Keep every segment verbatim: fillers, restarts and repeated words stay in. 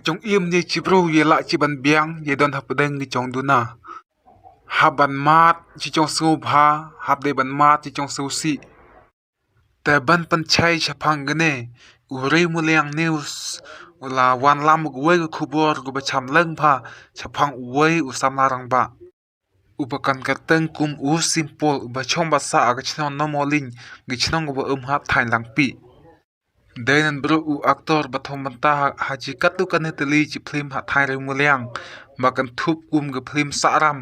Jong im ne chi bru ye lah chi ban biang ye don hapdeng ki jong duna. Hap ban mat chi jong sngewbha, hap dei ban mat chi jong sngewsih. Te ban pynchai shaphang kane, u Ri Muliang News u la wanlam u kawei ka khubor kaba cham leng bha shaphang uwei u samla rangbah uba kan kyrteng kum u Simpol, uba chong ba sah ha ka chnong Nomolin, ka chnong kaba um ha thaiñ Langpih. Dei nan bru u aktor ba thom bynta ha, ha chi katto katne tylli chi phlim ha thaiñ Ri Muliang, ba kan thup kum ka phlim Sahram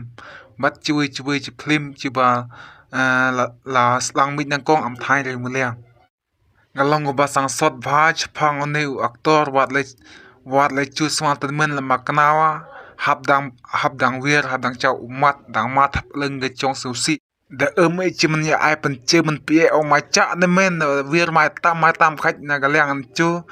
bad chiwei chiwei chi phlim chiba, eh, la, la slang mit nyngkong ha thaiñ Ri Muliang. Nga long uba sangsot bha shaphang une u aktor, wat le, wat le chu sngewtynmen lama knawa, hap dang, hap dang wir, hap dang chaw u mat, dang mat hap leng ka jong sngewsih. Da em e chi men ya ai pynche men pie ong mai cha ne men, wir mai tam, mai tam khach na ka liang an chu.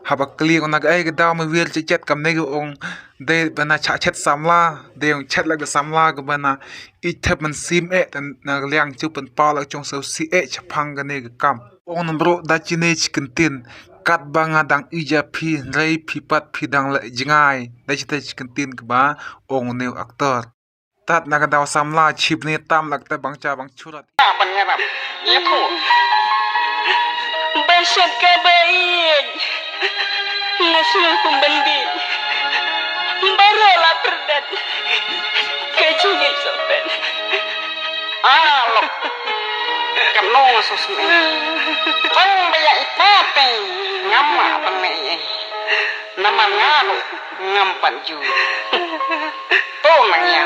Haba kli ong na ka ai ka daw me wir che chet kam ne ka ong de bana cha chet samla, de ong chet la ka samla ka bana i thep men sim e na ka liang chu pynpaw la jong sngewsih e shaphang kane ka kam. Ong nambro da chine chi kyntien, kat ba nga dang ija phi, hynrei phi pat phi dang leh jngai. Da chite chi kyntien kaba ong une u aktor. Tat na ka daw samla chip ne tam lak te bang cha bang churat. Ban ngarap. Ïa ko. Ba shat ka ba ïeit. Nga sngew kum ban dih. Baroh la pyrdat. Ka jingïeit sohpet. Ah, lok. Kam no nga sosmen. Bang ba ïa i pa te ngam ma ban me ei. Namar nga ruh ngam pat ju. To nang ïa.